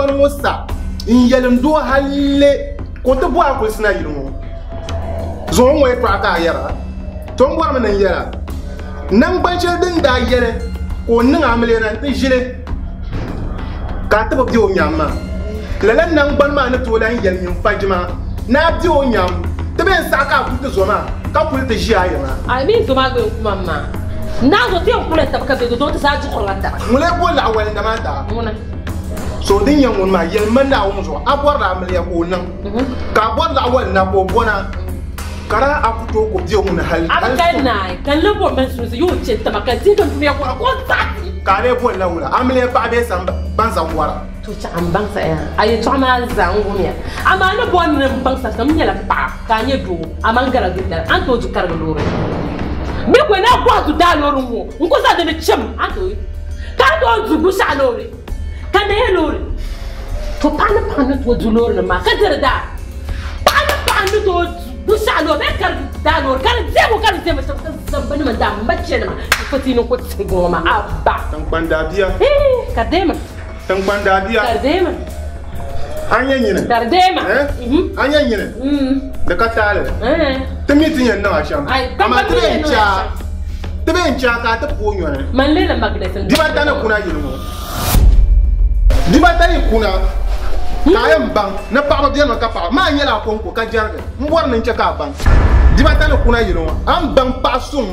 Nangbani ŋɔ sa n-yɛlim doo halli ka o ti bɔhi a kulisi na yili ŋɔ zuɣu ŋɔ yɛtɔɣa ka a yɛra. To m bɔrimi ni n yɛl a naŋgban shɛli din daa yɛli ka o niŋ amiliya na nti ʒili ka a ti bi be o nyam maa. Lala naŋgbani maa ni tooi lan yɛli nyin fajima ni a be o nyam ti bee n-saɣi ka a ku ti zo maa ka kuli ti ʒi a yiŋa. A mi zo maa gba yɛn ku ma maa. Naa zo ti yɛn kula taba ka be do ti zaa duɣirila taba. Ŋun lee bo laɣiwalinda maa ti a? Ŋuna. So din nyɛ ŋun maa, yɛlim ma Naawuni zuɣu, a bɔrila amiliya ka o niŋ, ka a bɔri laɣiwalinda ka o bɔna. Ka daa a ku tooi ku be ŋuni hal A bi kali naai, ka n lee bɔri mani sulinsi yi o chɛ taba ka di din dunia wara ka o zaɣisi. Ka a lee boli la wula? Amiliya paɣa bee sam ban zaŋ wara? To chɛ a ni baŋsa ya, a yɛtɔɣa maa zaa n wumya. Amaa a ni bɔri ni m baŋsa shɛm, n nyɛla paɣa ka a nyɛ doo, amaa n gala dundali, a ni tooi du karigi loori bee ko ni a bɔhi du daa loori ŋ-ŋɔ n ku zaŋ di ni chim a ni tooi ka a tooi du Gushaɣu loori ka Naya loori. To paɣa ni paɣa ni tooi du loorinima maa ka diri daa. Paɣa ni paɣa ni tooi du shɛɣu loori bee ka di daa loori ka di deemi ka di deemi shɛm ka zambinima daa ma chɛnima ka fɔtiini ku tigi ŋɔ maa a ba. Tiŋkpan daabia. Hii ka di deema. Tiŋkpan daabia. Ka di deema. A nyɛ nyini. Ka di deema. A nyɛ nyini. Di ka taali. Ti mi ti yɛn niŋ a shɛm. Amaa ti bee n-chɛ a, ti bee n-chɛ a ka a ti pooi nyɔni. Man leela magnet n. Dibata ni kuna yili ŋɔ. Dibata yi kuna ka a yɛn baŋ ni paɣaba benimi ka paɣaba maa nyɛla a kɔŋko ka jɛrigi m bɔri ni n chɛ ka a baŋ dibata ni kuna yili ŋɔ a ni baŋ paɣa suŋ.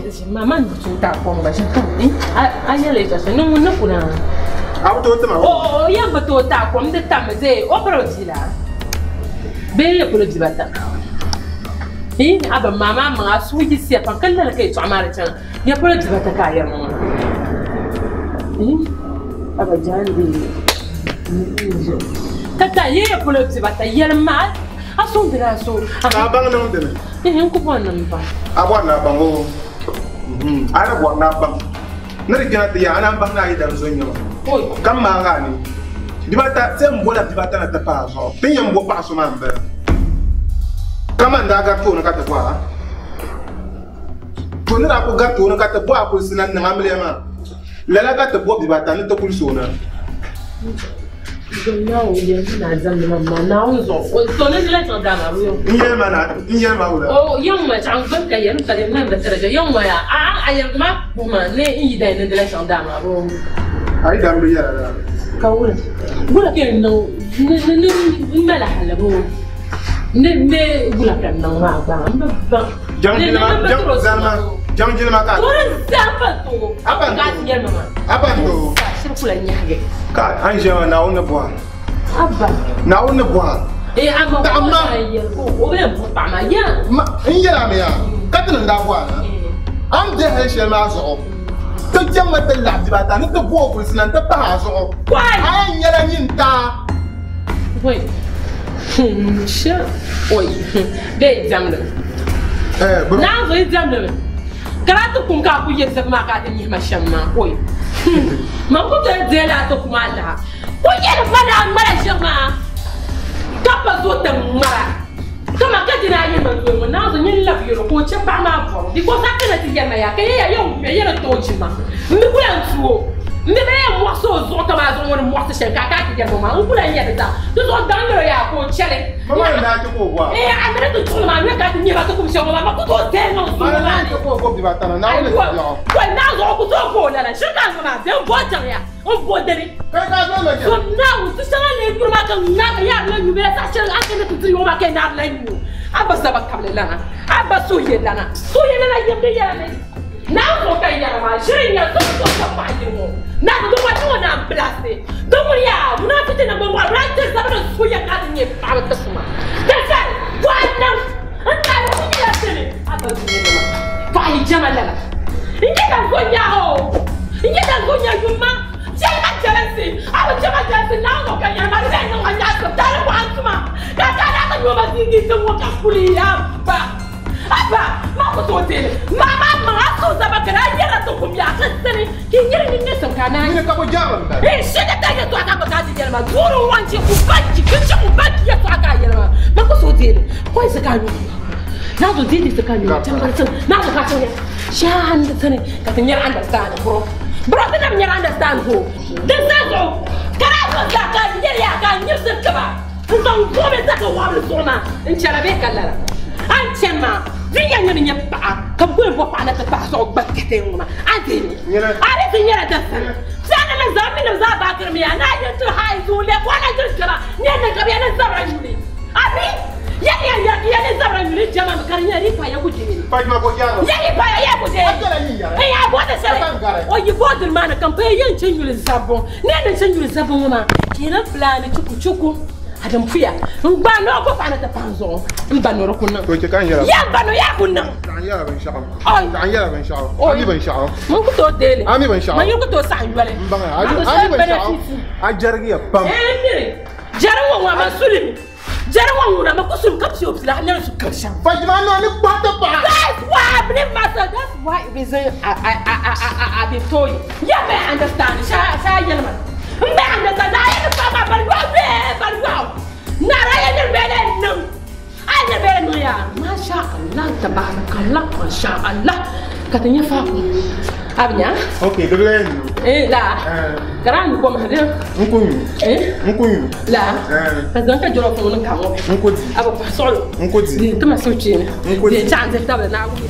A bi tooi ti ma o yɛn bi tooi ti a kom di tammi dee o piri bia la bee ya polo dibata ii a bi maa maa maŋa a suhu yiɣisiya pam ka lala ka yɛltɔɣa maa di chaŋ Ya polo dibata ka a yɛri ma maa? Aba jaande ka ta ye ya polo dibata yɛlim ma a sɔŋdila a so. Ka a baŋ niŋ dini? N ku bɔri ni m baŋ. A bɔri ni a baŋ oo. A ni bɔri ni a baŋ ni di kpɛna ti yaa a naan baŋ ni a yidana zo n-nyɛ ma. Ka m maagi a ni dibata sai m bola dibata na ti pahi a zuɣu. Ti ni yɛn bo paɣa so maa m-bala. Kaman daa gari tooni ka ti bɔh a. To ni daa ku gari tooni ka ti bɔhi a kulisi na n-niŋ amiliya maa, lala ka ti bɔ bibata ni ti kulisi o na. N yɛli ma wula? A yi dam bi yɛla lala. Jaŋ jilima, jaŋ zalima, jaŋ jilima ka. A pa n-tooi. A pa n-tooi. Ka a ni ʒiya maa Naawuni ni bɔha. Naawuni ni bɔha. Taɣim ma. Ma, n yɛl a mi yaa, ka ti ni daa bɔha na, a ni be hal shɛli maa zuɣu, ti chaŋmi ti laɣim dibata ni ti bo o kulisi na nti pahi a zuɣu. A yɛn nyɛla nyintaa. Oi. Oi. Bee diɛmdi mi. Naanzu yi diɛmdi mi. Ka daa ti kum ka a ku ye zibi maa ka a ti nyihi ma shɛm maa. Oi. Man ku tooi deei la a ti kum a laha. Ku yɛli ma ni a ŋmala ʒiri maa ka pa zo ti ŋmara. Kaman ka di daa yɛli ma doli ŋɔ naanzu nyin labi yɛl o ka o chɛ paɣa maa bɔbu because a kana ti yɛli ma yaa ka yɛya yɛn wumiya yɛli ti o jilima m mi ku lan tu o m mi bɛ yɛn mɔɣisi o zuɣu kaman a zuɣu ŋɔ ni mɔɣisi shɛli ka a kana ti yɛli ma maa n ku lan yɛli zaa di zuɣu daŋ yɛl o yaa ka o chɛli Ma ni daa ti ka o bɔha. Ee, a mi ni ti tuɣili maa noli ka a ti nyɛ ba ti kum shɛli ŋɔ maa, ma ku tooi deei niŋ suhu Ma ni maa daa ni. ti ka o bo dibata na, Naawuni ni ti biɛɣu. Wai, naanzuɣu o ku tooi bo o lala. Shiri ka a niŋ maa, bɛ n-bo chaŋ ya. N bo dini. Kai ka a zaŋ ma chɛ. So Naawuni ti shɛŋa lee nyuri maa ka ŋmaa ka yaari la nyu bee zaɣ shɛli a ni ti diri ŋɔ maa ka yaari la nyu. A ba zaba kabili lana, a ba suhuyɛlana, suhuyɛlana yim di yɛla ni Naawuni zuɣu ka yi yɛra maa ʒiri n-nyɛ so ni tooi kpa paɣa yili ŋɔ. Naawuni di ŋɔ ti ŋɔ naan bilasi. Di ŋuni yaa munafiki namgbanmɔɣili bɛ daa ti zabiri n suhuya ka ti nyɛ paɣaba ti suma. Ka zali bɔhi niŋ n taali ku nyɛla dini a ba dunia nima paɣa yi jɛma lala. N nyɛ ka zo nya o, n nyɛ ka zo nya yuma jɛlima jɛlinsi a bi jɛma jɛlinsi Naawuni zuɣu ka yɛli ma di bɛ niŋ ma nyaɣisim taali bɔhi n tuma ka ka daa ti nyoma zinginsim ŋɔ ka kuli a ba. Abba, maa ku tooi deei li. Maa maa maŋ a suhu zaba ka daa yɛra ti kum yaa ka sani ka yi nyari nini neesim ka a naai. Nyini ka bɔ jɛrili m-bala. Hii, shɛli ka yɛtɔɣa ka gba ka a ti yɛli ma, duuri n-wan chɛ ku ba ki, ka chɛ ku ba ki yɛtɔɣa ka a yɛli ma. Maa ku tooi deei li. Kɔhi si ka a nyu. Nazo deei si ka a nyu. Chambari sani. Nazo ka a chaŋ ya. Shɛhi a sani ka ti nyari understand bro. Bro ti nam nyari understand ho. Din zaa zuɣu ka daa zo zaa ka a yɛli ya ka a nyɛ kabili zuɣu maa n chɛra bee ka lala a ni chɛni maa viɛnyɛla ni nyɛ paɣa ka bi ku yɛn bo paɣa na ti paɣa zuɣu gba kɛtɛ ŋɔ maa a deemi a di ti nyɛla dasani sani ni zaa mini zaa baakiri mi ya na yi tiri ha yi zuɣu lɛ ko na diri jɛma nyɛ ni ka bi ya ni zabira yuli abi ya ni ya ya ni zabira yuli jɛma mi ka di nyɛ di pa ya ku deemi ya ni pa ya ya ku deemi ya bo ti sɛli o yi bo diri maa ni ka n pa ya n chɛ yuli zabbu ne ni chɛ yuli zabbu ŋɔ maa kina fulani chuku chuku adam puya n gba no ko pa na ta pan zuɣu n ba nori ku niŋ ya ba no ya ku niŋ mun ku tooi deeli man yi ku tooi saɣam yoli a jɛrigiya pam jɛri ŋɔ ŋɔ ma sulimi jɛri ŋɔ ŋuna ma ku sulimi ka piɛ o pila a nyɛla su ka shɛm Fajima no ni kpata paɣa. That's why I believe myself. That's why reason I be told you. Yeah, man, understand. Sha sha yelma. Man, understand. I am the papa, but you are but wow. Nara ya ni bele no. I ni bele no ya. Masha Allah, tabarakallah, masha Allah. Katanya fa. Abnya. Okay, dole. Eh la. Karan ko ma de. Nkunyu. Eh? Nkunyu. La. Parce que joro ko non ka mo. Nkodi. Abo pa solo. Nkodi. Di tuma so chine. Nkodi. Di chan ze tabla na gu.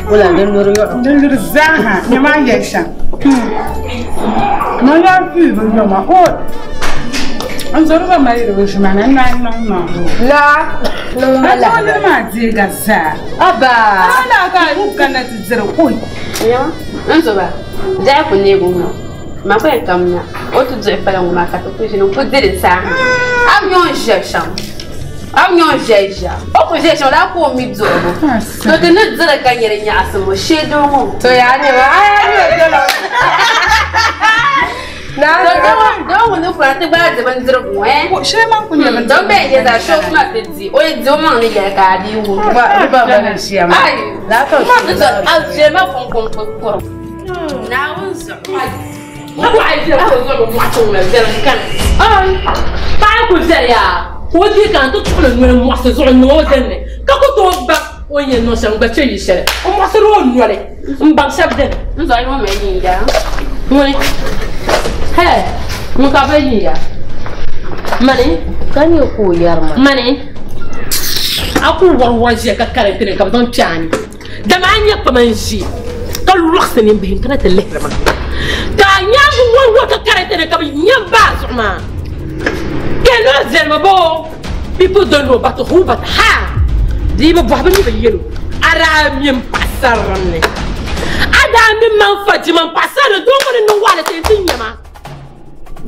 Wala den zaha ne ma yesha no ya fi bo ma o an zoro ba mai ro shi ma na na na la la la ma di ga za aba ala ka ku kana ti zero ko ya an zo ba da ku ne go ma ko kam na o tu zo fa ma ka to ku shi no ku dire sa am yon jesha am yon jeja o ku jesha la ko mi zo bo to de ne zira ka nyere nya asmo shedo mo to ya ne ba ai ne na do no fa te ba de ban zira ko eh ko she ma ku ne ban do be ye da show ma te di o ye di o ma ne ya ka di wo ba ba ba shi ya ma ai la to ma de a je ma fon kon ko na un zo ma ko ai zira ko zo mo to na zira kan ai pa ku zira ya ko di kan to to no mo se zo no den ka ko to ba o ye no san gba che yi shere o mo se ro no le n ba sha den n zo ai mo me yin ya mo ni he mo ka ba yin ya mani kan yo ko yarma mani aku war war je ka kare tene ka don chani da ma nya pa man ji ka lu se ni bi kana te le ma ka nya war war ka kare tene ka nya ba so ma ke no zel ma bo people don't know but who but how di ba ba ni ba yelo ara mi pasar ne ada mi man faji man pasar do ko no wala te tinya ma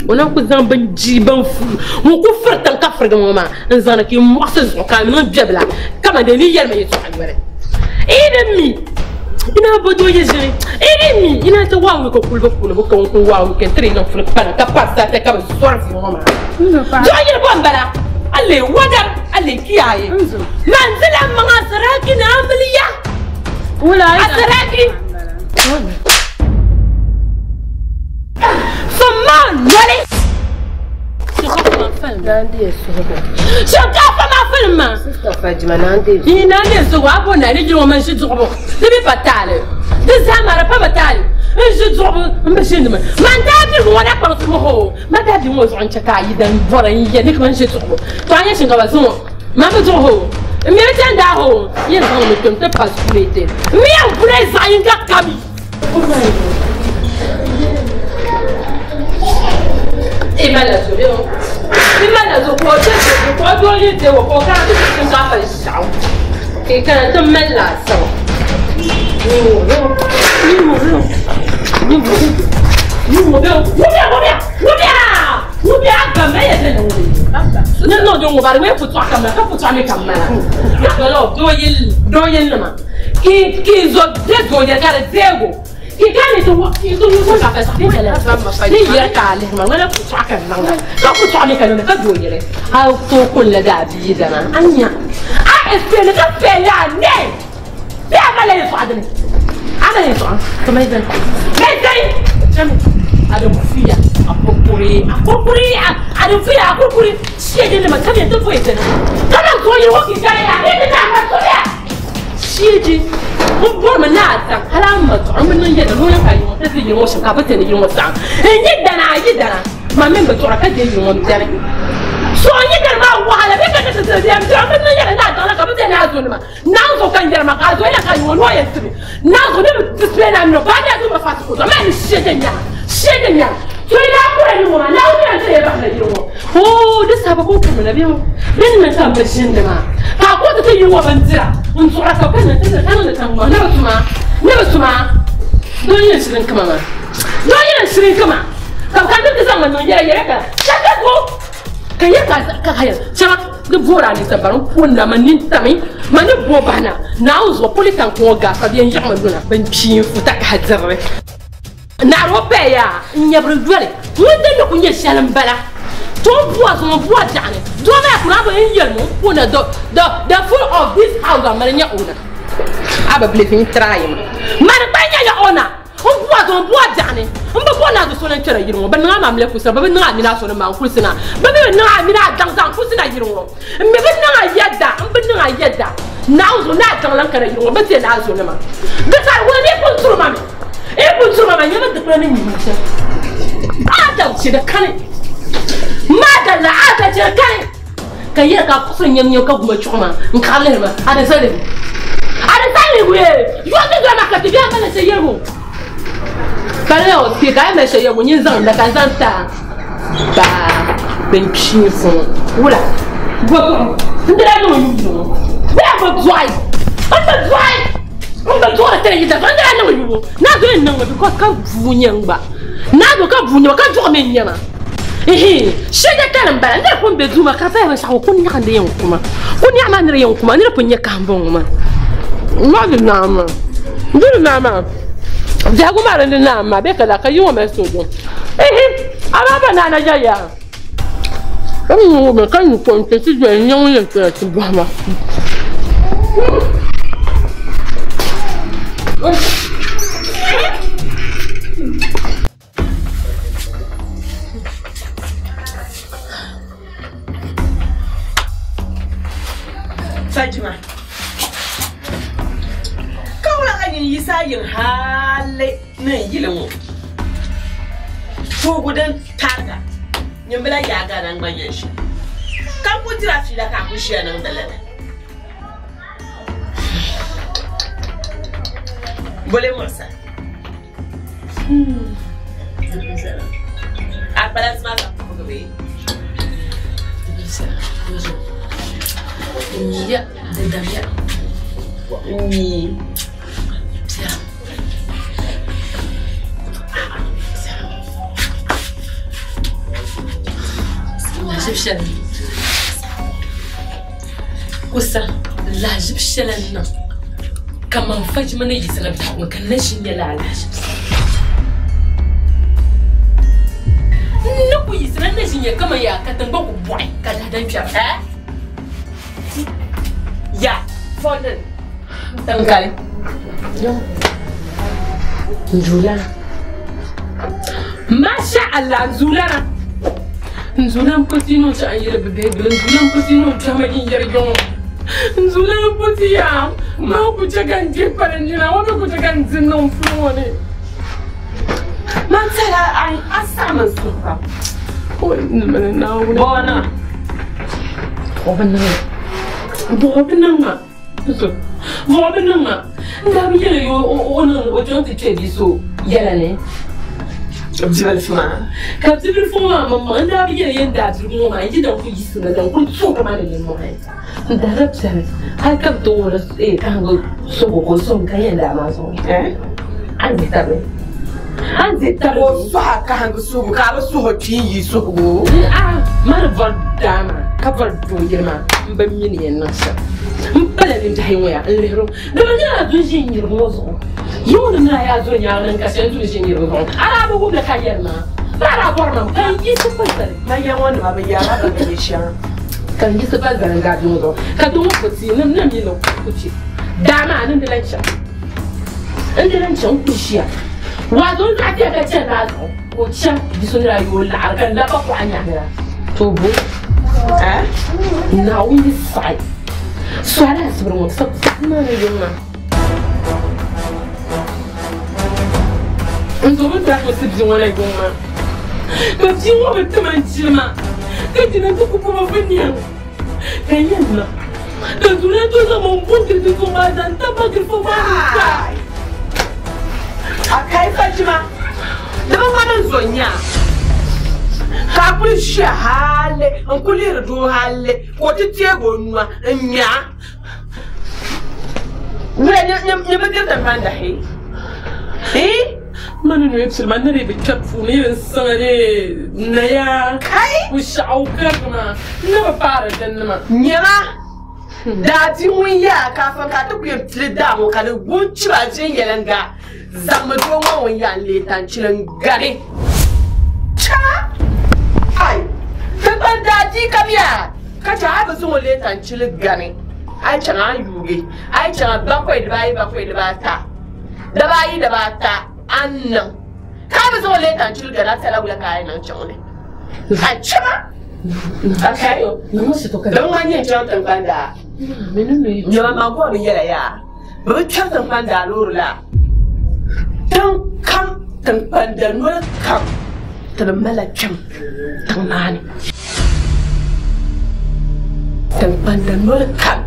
ona ku zan ban ji ban fu mo ku furtan ka furga mo ma n zan ki mo se zo ka mi bebla kama de ni yelma yeso alwere ide mi ina bodo ye jere ide mi ina te wa ko kulbo kulbo ko ko wa ko tri no fur pa ka passa te ka so fu mo ma jo yel bombala alle wadar alle kiyaye manzila ma saraki na amliya wala asaraki Fama nole Shinkafa ma film Sister Fajima nande Ni nande so abo na ni jiro man shi zubo Ni bi patale Di zamara pa batale Nji zubo mbi ni man da bi wona pa so ho Ma da bi wo zo nche ka yi dan bora yi ni kan shi zubo To anya shinkafa so ma bi zo ho Mi tan da ho Ye zo mi tum te pas kulete Mi an pure za yin ka kami A di fuya a kurkuri sheje nima ka yɛn ti foyi dini ka na zuɣu yiri ŋɔ ki gari ya bee ti na ma soya sheje n bɔrimi ni a zaŋ hali a ma zuɣu n bi niŋ yɛda ni o yɛn ka yiri ŋɔ ti di yiri ŋɔ shɛm ka bi ti ni yiri ŋɔ saɣim n yi dana a yi dana ma mini bi duɣura ka deei yiri ŋɔ biɛni so n yi dana maa waɣala bee ka ti ti biɛni biɛni bi niŋ yɛda ni a zaŋla ka bi ti ni a zo nima naan zuɣu ka n yɛri ma ka a zo yɛla ka yiri ŋɔ ni o yɛn tibi naan zuɣu ni bi display na mino baa daa ma faasi ko zuɣu maa ni sheje nyaŋ sheje nyaŋ so yi daa kura yiri ŋɔ maa naa wuli ti yɛ baɣala yiri ŋɔ oo di saba ko kama na bɛ bɛ ni ka n bi ʒindi maa ka a ko ti ti yiri ŋɔ bindira n duɣura ka bi ni ti ka niŋdi tiŋgbɔŋ ni bi tuma ni bi tuma doo yɛn shirin kama maa doo yɛn shirin kama ka bi ka ti zaŋ ma niŋ yɛla yɛla ka ka go ka yɛ ka ka ka yɛ shɛba di boora ni sabari n ko na ma nin tami ma ni bo bahana naawuni zuɣu poli tankuŋɔ gaa ka bi yɛn yaɣama luna bin kpiin futa ka dirili naaro paya n nyɛbiri yoli ŋun din ni ku nyɛ shɛli n bala to bua zuŋɔ bua biɛɣuni doo maa kuna bi n yɛli mu n ko na the full of this house a mali nyɛ owner a bi believe n try ma mani gba nyɛ ya owner n bua zuŋɔ bua biɛɣuni n bi bo naa so na kpɛra yiri ŋɔ bi niŋ a mamle kusa bi bi niŋ a mini a so ni maa n kulisi na bi mi bi niŋ a mini a daŋ zaŋ kulisi na yiri ŋɔ n mi bi niŋ a yɛda n bi niŋ a yɛda naawuni zuɣu naa daŋ lan kana yiri ŋɔ bi ti naa zo nima di sari wuli ni pun turi ma mi e pun turi ma ma nyɛ bi dikpuna ni nyima shɛm a daŋ che di kani maa dalla a daŋ che di kani ka yɛri ka puɣusiri nyɛm nyɛm ka guma chuɣu ma n kaɣa lihiri ma a di zali a di zali wee yɔ ti doli ma ka ti biɛhi mali shɛ yɛrigu kali o ti ka mali shɛ yɛrigu nyin zaŋ la ka zaŋ ta baa bin kpii fún wula bɔ n dira niŋ yubu ŋɔ bɛɛ bi dɔɣi n bi dɔɣi n bi dɔɣi tiri yi dafa n dira niŋ yubu naa do niŋ because ka buu nyɛ n gba naa do ka buu nyɛ ma ka dɔɣi mi nyɛ ma shɛja tali n bala n dira pun bɛ duu ma ka fa yɛn saɣa ku nyaɣa di yɛn kuma ku nyaɣa maa ni di yɛn kuma ni di pun nyɛ kahim ŋɔ ma maa di naa maa di di naa maa biɛhigu maa di naa maa bɛ ka la ka yi ŋɔ mali sojo a maa ba naa na yɛya n ŋɔ ka nyu kom kpɛ ti doli nyɛ ŋun yɛn kpɛna ti bɔhi ma. Fajima kawla ka yin yisa yin hale nan yili ŋɔ tuugu din targa nyimbila yaaga nan gba nyɛ shɛli ka ku dira fiila ka ku ʒiya niŋdi lala bole muɣisa a kpalansi maa ka puhigi bee Ya, di dabya. Mi. Lahajib shɛli kusa lahajib shɛli n niŋ ka man Fajima ni yiɣisina biɛhigu ka n na ʒi nyɛ laa lahajib n ni ku yiɣisina n na ʒi nyɛ kaman yaa ka tiŋgbani ku bɔɣi ka daadam kpɛra Ya, fondant. Tankali. Nzulana. Masha Allah, nzulana. Nzulana poti no cha yele bebe, nzulana poti no cha ma yin yere yo. Nzulana poti ya. Ma ku cha kan je pare njina, wa ku cha kan zin no flo ne. Man tsala ai asama suka. O ni na o. Bona. O bana. Bɔbinama bɔbinama n bi yɛlɛ o niŋ o chaŋ ti kpɛ bi so yɛla ni Bibilifu maa ka bibilifu maa ma n daa bi yɛlɛ yɛn daa dirigu ŋɔ maa n yi dan ku yiɣisi na dan ku tuɣiri ma ni nimmohi n daa piɛli hali ka bi ti wuhiri kahingu sogo ka o so n ka yɛn daa maa zuɣu a ni tabili a ni tabili o sɔha kahingu sugu ka a bi suhi kpii yi suhugu a ma di bɔri daa maa ka bɔri doo yiri maa n bi mi ni yɛn niŋ shɛm n pala nindahi ŋɔ ya n lihiri dama nyɛla dun ʒi n yiri ŋɔ zuɣu yiŋ ni naa yaa zuri nyaanga n ka shɛli dun ʒi n yiri zuɣu a daa bi wumli ka yɛli maa ba daa bɔri ma ka n yiɣisi pa zali ma ya ŋɔ nima bi yaa ba bi nyɛ shɛŋa ka n yiɣisi pa zali n gaa bi ŋɔ zuɣu ka doo ŋɔ kuti ni mi ni kuti daa maa ni n di lan chaŋ n di lan chaŋ n ku ʒiya waa zo n zaɣ tiya ka chani maa zuɣu ka o chaŋ bi so ni daa yooi laɣari ka n laba kɔɣa nyaanga. To bo. Eh? Naawuni saɣi. Sɔhila asibiri ŋɔ ma ni yuŋ maa. N zo bi daɣi si bia ŋɔ na yuŋ maa. Ka bia ŋɔ bi tima n jilima. Ka jina ti ku puba bi niɛm. Ka n yɛn niŋ. Ka zuliya to zaŋ ma n bo giriti zuɣu maa zaŋ tabba girifo maa ni sa. A kai Fajima. Di bi ŋmani n zo nya. Ka a kuli ʒiya hali n ku lihiri doo hali ka o ti teegi o nua n ŋmɛa. Wula nyɛ bi diri tingbani dahi? Mani noya pili ma ni di bi kpɛri puuni yɛn saŋa de naya Kai! kushaɣu karigi maa n na bi paari dinni maa. Nyɛma daa di ŋun yaa ka a ka ti ku yɛn pili daa ŋɔ ka di gun chiba viɛnyɛlinga zaŋmi doo ŋɔ ŋun yaa n leei tanchili n gari. Cha! Ai! Tinkpan daa di kam yaa ka chɛ a bi zaŋ o leei tanchili gani. A yi chaŋ a ni yuugi a yi chaŋ bakɔi dibaayi bakɔi dibaata dabaayi dabaata a ni niŋ ka a bi zaŋ o leei tanchili gani a tala wula ka a yi niŋ chaŋ ni. A chɛma! Okay. Din ŋɔ nyɛ chaŋ tinkpan daa. Nyɛma man ko bi yɛla yaa. Bi bi kpɛri tinkpan daa loori la. Tiŋ kam tinkpan da noli kam ti bi mala kpɛm tiŋ maa ni. Tinkpan da noli kam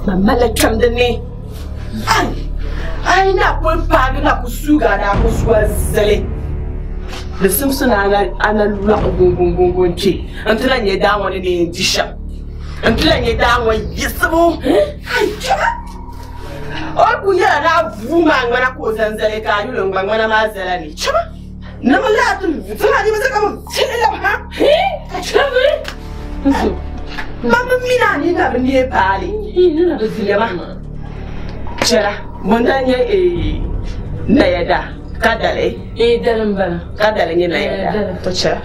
bi mala kpɛm din ni. Ai! Ai na kuli paagi na ku suuga daa ku suwa zali. Di simsi ni ana lɔɣu gungungungun kpe n ti lahi nyɛ daa ŋɔ ni ni yɛn di shɛm. N ti lahi nyɛ daa ŋɔ yiɣisibu. Ai kpɛma! O ku nyɛla ni a vuu maa ŋmana ka o zaŋ zali ka a yuli n gba ŋmana maa zala ni. Kpɛma! Ni mi laa ti ti maa nima ka bi tili labi ha. Ma bi mi na ni na bi neei paali. Nyɛma. Chɛla bunda nyɛ naya da ka dali. Dali n bala. Ka dali nyɛ naya da. To chɛla.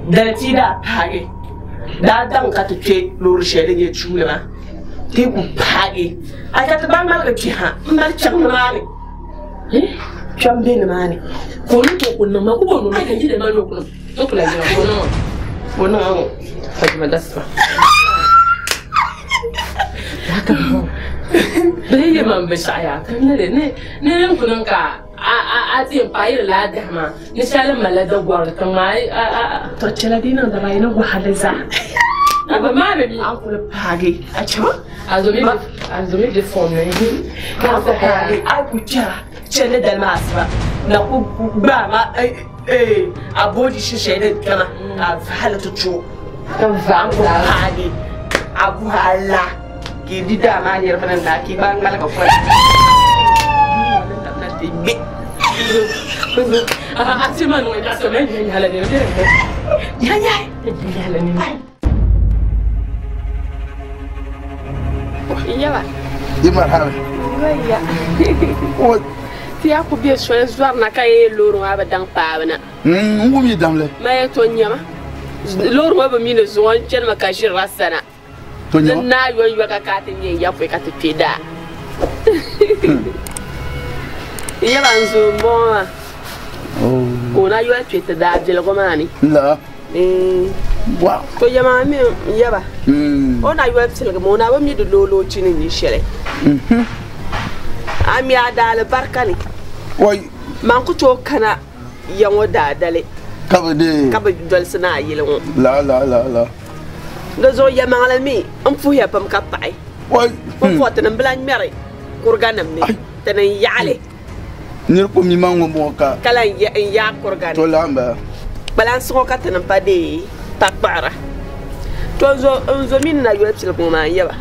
Dali ti daa paagi. Daa daŋ ka ti kpe loori shɛli din nyɛ tuuli maa. Ti ku paagi. A ka ti baŋ ŋmaligi kpe ha n mali chaŋ nimaani. Kpɛm be nimaani. Ka o ni tooi ku niŋ ma ku bo ni ka yili ma ni o ku niŋ. O ku lahi jɛma ka o niŋ o. O niŋ a ŋɔ. Fajima dasima. Haka bo. Bihi yɛ man binshaɣu yaa ka ni ni ni n ku niŋ ka a ti yɛn paai yiri laa dahi maa ni shɛli malila dagɔrili tiŋ maa a. To chɛla di niŋ daba yi ni waɣali zaa. A ba maa bi mi. An kuli paagi. A chɛma. A zomi bi fɔm ni. An ku paagi. A ku chɛra chɛli dali maa asiba na ku gbaa ma a boodi shishɛli din kpɛma ka a vaali ti to. Ka vaɣim An ku paagi. A guhi a la. Ki di daa maa niriba ni na ki gba ŋmaligi kɔli. A ti ma niŋ ka sɔmɛ nyɛ nyɛla ni. Nya nya. Nyɛla ni. Yaba. Yi marhaba. Waya. O Ti ya ku be soli zɔri na ka ye loori ŋɔ a bi daŋ paabu na. n wum yi damli. Ma ye to nyɛma. Loori ŋɔ bi mi ni zuɣu n chani ma ka ʒirila sana. To Ni nyɛma. naa yon yɔ ka ka ti nyɛ ya pɔi ka ti kpe daa. Yaba n zo n bɔŋɔ maa. Ka o na yɔli kpe ti daa biligu maa ni. La. Wow. To yɛma mi yaba. O na yɔli piligi ma o na bi mi di looloochi ni nyɛ shɛli. A mi a daali barika ni. Wai. Man ku tooi kana ya ŋɔ daadali. Ka bi dee. Ka bi dolisi na a yili ŋɔ. La la la la. Di zuɣu yɛmaŋli mi n puhiya pam ka paɣi. Wai. N fɔ ti ni bila ŋmɛri kuriganim ni. Ti ni yaɣali. Niri ku mi man ŋɔ bɔŋɔ ka. Ka lan n yaai kuriga ni. To la n bala. Kpalansi ŋɔ ka ti ni pa dee pa kpaɣira. To n zo mi ni na yoli piligi ŋɔ maa n yaba.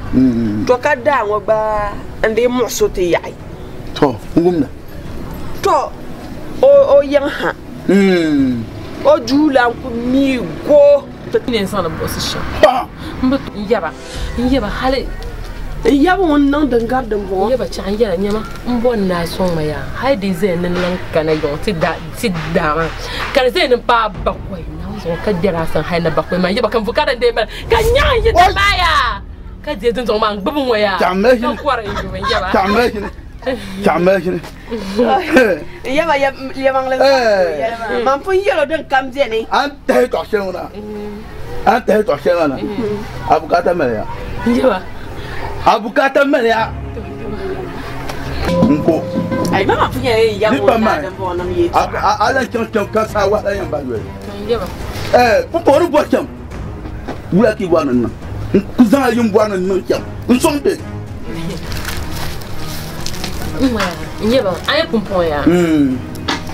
To ka daa ŋɔ gba n dii muɣuso ti yaɣi. To n wumda. To o yiŋ ha. O duu la n ku mi go. Ni n zaŋdi buɣusi shɛm. N bi n yaba n yaba hali N yaba ŋun niŋ din gari din bɔŋɔ. N yaba chaɣ n yɛla nyɛma n bɔ n naa sɔŋ ma yaa hali di zaya ni n kana yiŋ ti da ti daa maa ka di zaya ni n paai bakɔi na zuɣu ka gbɛri a sani hali ni bakɔi maa n yaba ka n vu ka din dee bala ka nyaŋ yi ti maa yaa ka deei dundɔŋ maa n gbubi ŋɔ yaa Taɣimla ka kɔri n yubi n yaba. Taɣimla hini. Chaɣa mali shini. Yaba yɛmaŋli man pun yɛlo din kam beni. An tahi tɔɣ shɛli ŋɔ na. An tahi tɔɣ shɛli maa na. A bukaata maliya. Yaba. A bukaata maliya. N ko. Ai ma pun yɛla yɛm Ni ŋɔ pa na maa. din bɔŋɔ nim yɛ. A lan chaŋ chaŋ ka saa wahala yɛn ba yoli. Yaba. Pumpɔŋɔ ni bɔri cham. Wula ka i bɔri ni n niŋ? N ku zaŋ a yim bɔri ni n niŋ cham. N sɔŋ ti. Yaba, a yi pumpɔŋɔ yaa.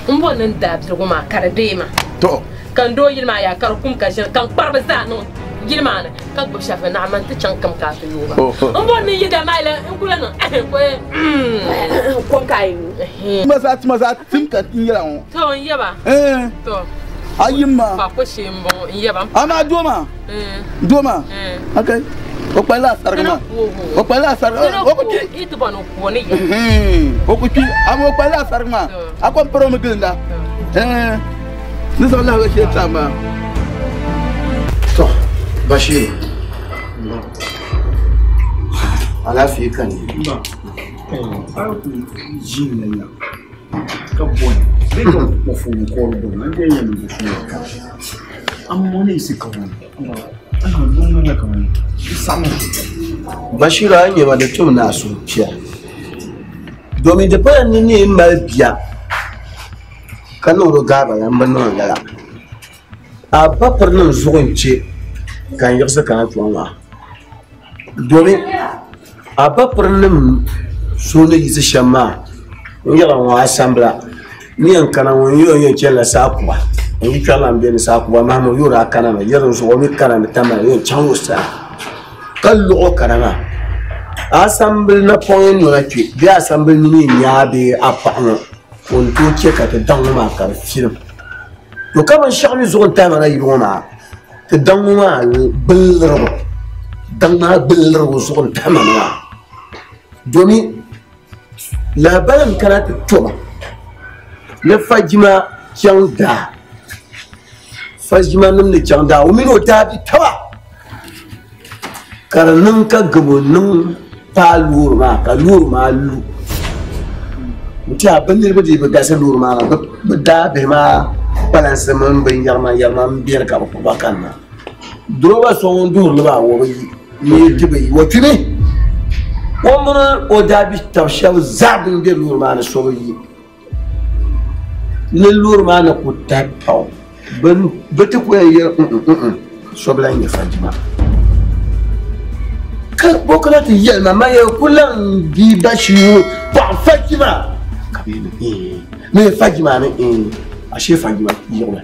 N bɔri ni n daa birigu maa ka di deei ma. To. Ka n doo yili maa yaa ka di kum ka ʒini ka n kparibi zaa niŋ yili maa ni ka gbubi shɛli naɣ man ti chaŋ kam ka a ti yooi ba. N bɔri ni n yi da maa yɛla n kula niŋ ko kom ka a yi nyu. Tima zaa tim ka n yɛla ŋɔ. To n yaba. To. A yim maa. Fa ko shee n bɔŋɔ n yaba. Amaa doo maa. Doo maa. Okay. O kpalila a sariga maa. O kpalila a sariga. O ku kpi. I ti bɔni o kuo ni yɛ. O ku kpi. Amaa o kpalila a sariga maa. A kom piri o mi gilinda. Ni zaŋ lahabali shee ti a maa. To, Bashiru. Alaafee ka ni. Ba, a ku ʒini la ka bɔni bɛ ka kpɔfuni kɔri bɔni an bɛ yɛn ni bɔfuni ka amma ne isi ka wani ana nuna la ka wani samu. Bashiru a nyɛma di tum na suhu piɛla. Domin di pala ni ni mali bia ka niŋdi o gaaba la m bi niŋ lala. A ba piri niŋ zuɣu n-che ka n yiɣisi kana kpɛŋ maa. Domin a ba piri nim so ni yiɣisi shɛm maa n yɛla ŋɔ asambila ni yɛn kana ŋɔ n yɛn yɛn chɛnila saakuba n yi kpɛrila n bɛ ni saakuba mahama o yɛra a kana mi yɛri zuɣu o mi kana ni tamali yɛn chaŋ o saa ka luɣi kana maa asambili napɔŋ yɛn nɔna kpɛ bee asambili nini nyaa bee a paɣa ŋɔ ka o ni tooi chɛ ka ti daŋ ŋɔ maa ka di filim to ka binshaɣu mi zuɣu n tahi ma na yili ŋɔ maa ti daŋ ŋɔ maa gbilirigu daŋ maa gbilirigu zuɣu n tahi ma na maa domin lahabali n kana ti toma ni fajima chaŋ daa fajima nim ni chaŋ daa o mini o daa bi taba ka di niŋ ka gabo niŋ paai loori maa ka loori maa lu n tiɛha bi niriba dii bi galisi loori maa bi daa bihi maa kpalansi mini binyɛrima yɛrima n beni ka bi kpuɣi ba kanna durova so ŋun duhiri li maa wo bi yi ni ti bi yi o kpimi o mini o daa bi tabi shɛba zaa bin be loori maa ni so bi yi ni loori maa ni ku tahi paɣa bi ti ku yɛn yɛli so bi lan nyɛ fajima ka bo kana ti yɛli ma ma yɛ ku lan bi Bashiru paɣa fajima ka bi yɛli ni fajima ni ashe fajima yiɣimi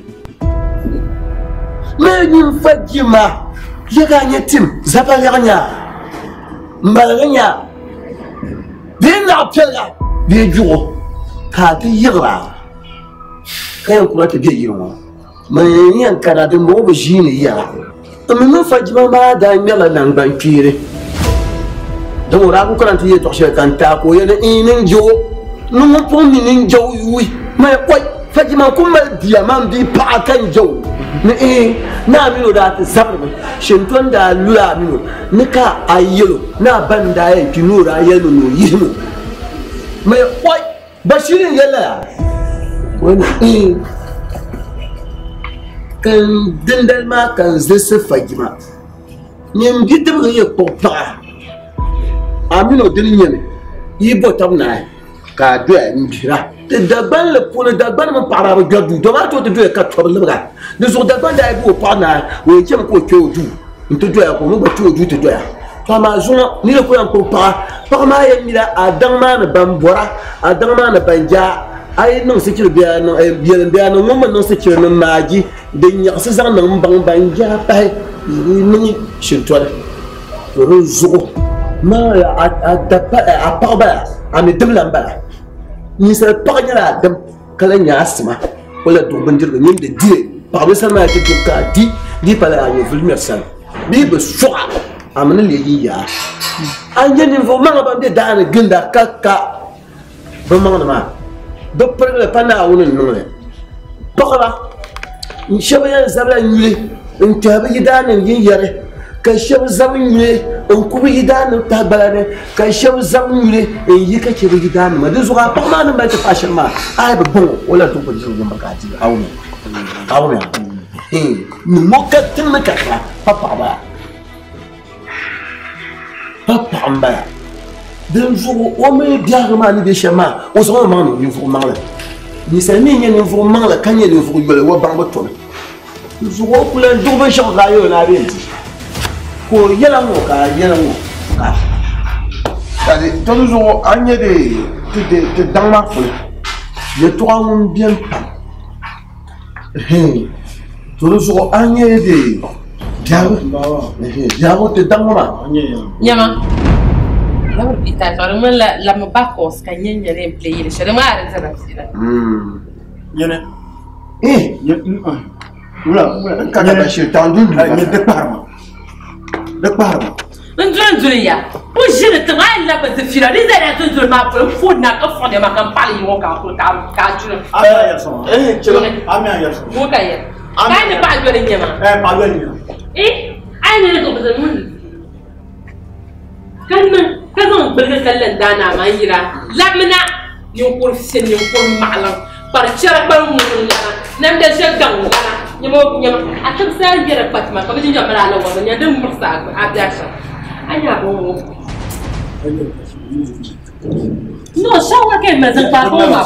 me nyin fajima yɛga nyɛ tim zaba lɛɣ nyaa mbaligi nyaa bee naɣ piɛla bee juɣu ka a ti yiɣira ka yɛn kura ti bɛ yili ŋɔ man yɛn kana din bɔŋɔ bi ʒiini yɛla n mi mini fajima maa daa ŋmɛrila nangban kpeeri din o daa ku kana ti yɛ tɔɣ shɛli ka n taai ka o yɛli ni n jɛ o ni ŋun pun mi ni n jɛ o yuui ma oi fajima ku mali bia man bia paɣa ka n jɛ o ni na mini o daa ti zabirimi shinton daa lula a mini o ni ka a yɛlo ni a ba n daa yɛn kpi ni o daa yɛlimi ni o yihimi o ma oi Bashiru n yɛli la o ni ka n dindali maa ka n zilisi fajima nyin bidibgi yɛ kpuɣi paɣa a mini o dini nyɛmi yi bo tabi naai ka a doya n gbira ti Dagbanli puuni Dagbani mini paɣaba bi gbɛri duu domi a tooi ti doya ka tɔbi libiga di zuɣu Dagban daa yi bo o paɣa naai o yɛn chɛmi ka o kpɛ o duu n ti doya ka o mi gba kpɛ o duu ti doya to amaa zuŋɔ nira ku yɛn kpuɣi paɣa paɣa maa yɛn mila a daŋ maa ni ban bɔra a daŋ maa ni ban jaa a yi niŋ sichiri biɛla niŋ biɛlim biɛla niŋ ŋun mi niŋ sichiri ni maaji din nyaɣasi zaŋ niŋ n baŋ ban jaa pahi niŋ shintɔri to di zuɣu maa a paɣa bala a mi dim lan bala ninsal paɣa nyɛla a dim ka lan nyɛ a sima o la duɣu bindirigu nyin di dili paɣa bi sani maa ti duɣu ka a di di pala a nyɛ vuli ŋmɛri sani bee bi suɣa a mi ni leei yi yaa a nyɛ ninvuɣu maŋa ban bɛ daani ginda ka ka bi maŋni maa bi pirigili pa Naawuni n niŋli paɣaba shɛba yɛn zabila nyuli n kpɛhi bi yidaanim yin yɛri Ka shɛba zabi nyuli n kubi yidaannim tahi gbala ni ka shɛba zabi nyuli n yi ka chɛ bi yidaannima di zuɣu a paɣa maa ni mali ti paɣa shɛli maa a yi bi baŋ o o lahi tooi ku diri wumba ka a di a wumya a wumya ni ŋɔ ka ti mi ka kara pa paɣaba pa paɣa n bala din zuɣu o mi biɛhigu maa ni bɛ shɛm maa o zaŋ o maŋ niŋ ninvuɣu maŋli ninsal mi nyɛ ninvuɣu maŋli ka nyɛ ninvuɣu yoli o baŋ bi tomi zuɣu o kuli duɣu binshaɣu ka a yɛli ni a bɛ n di ka o yɛla ŋɔ ka a yɛla ŋɔ ka to di zuɣu a nyɛ ti daŋ maa polo yɛltɔɣa ŋun bɛni pam to di zuɣu a nyɛ de biɛhigu ti daŋ ŋɔ maa nyɛma labiri pita ka di ŋmanila lami bakɔs ka nyɛ nyɛli n pili yili shɛli maa di dira fiila nyɛni wula ka ka shiri taŋ dun dun di kpaharima di kpaharima n duli n duli ya o ʒini tiŋa a yi labi di fiila di zaa dun duli maa polo n fooni na ka fɔɣi ma ka n paɣali yi ŋɔ ka a kuli ka a duli a mi a yɛri sɔŋ a mi a yɛri sɔŋ ŋɔ ka yɛri ka a ni paɣa yoli nyɛma paɣa yoli nyɛma a yi ni ka bi zaŋ ka niŋ ka zaŋ gbuligi ka lan daa naa maa yira labina ninkuri fisi ninkuri maɣalim kpari chɛri kpari ŋuni lana namda ʒɛ gaŋ lana nyɛma nyɛma a tibisa yɛra kpatima ka bi jinjam mali ala wari nyɛ din mirisi a biɛ shɛm a nyɛ a bɔŋɔ no shawara kai ma zan kpa ko ma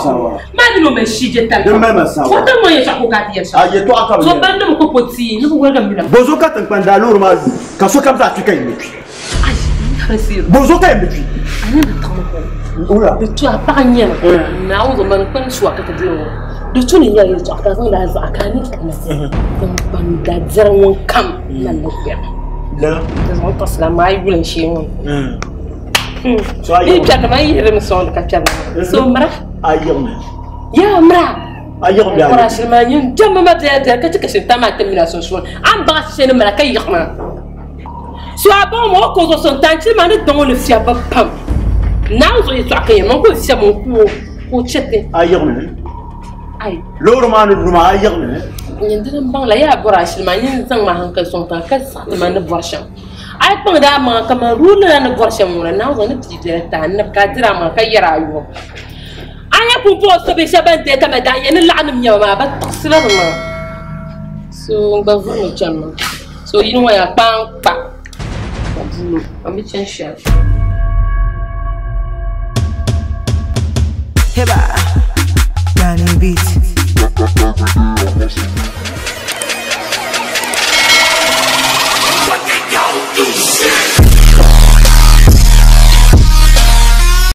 ma ni no ma shi je tal din mali ma sawa ko tan mo ye shako ka ti a ye to aka so ban nim ko poti ni ko ga mi la bozo ka tan kpan da lóru ma ka so kam za fi kai mi bozo ka mi fi ana na tan ko wula de tu a pa nyɛ na o zo man kpan shuwa ka ti o de tu ni ya ye to ka zan da za ka ni ka na tan kpan da zar won kam na le ya la da zan to sala mai wulan shi won so ayi ni pian ma yere mi son ka pian so mara ayi mi ya mara ayi mi ko ra ma yin jamma ma de de ka tika shin tama tamina so so an ba shin mara ka yikma so abon mo ko so son tanti ma ni don le fia ba pam na zo yi to ka mo ko fia mo ko ko chete ayi mi ay loro ma ni ruma ayi mi yin dan bang la ya bora shin ma yin zang ma hankal son tan ka sa ma ni borshan ay pang da ma kama rula na borshan mo na zo ni ti de ta na ka dira ma ka yara yo anya ku bo so be shaban de ta ma da yin la'anum nya ma ba taqsila ma so ngba vu no chan ma so yin wa ya pang pa bulo am chan sha Heba Danny Beat.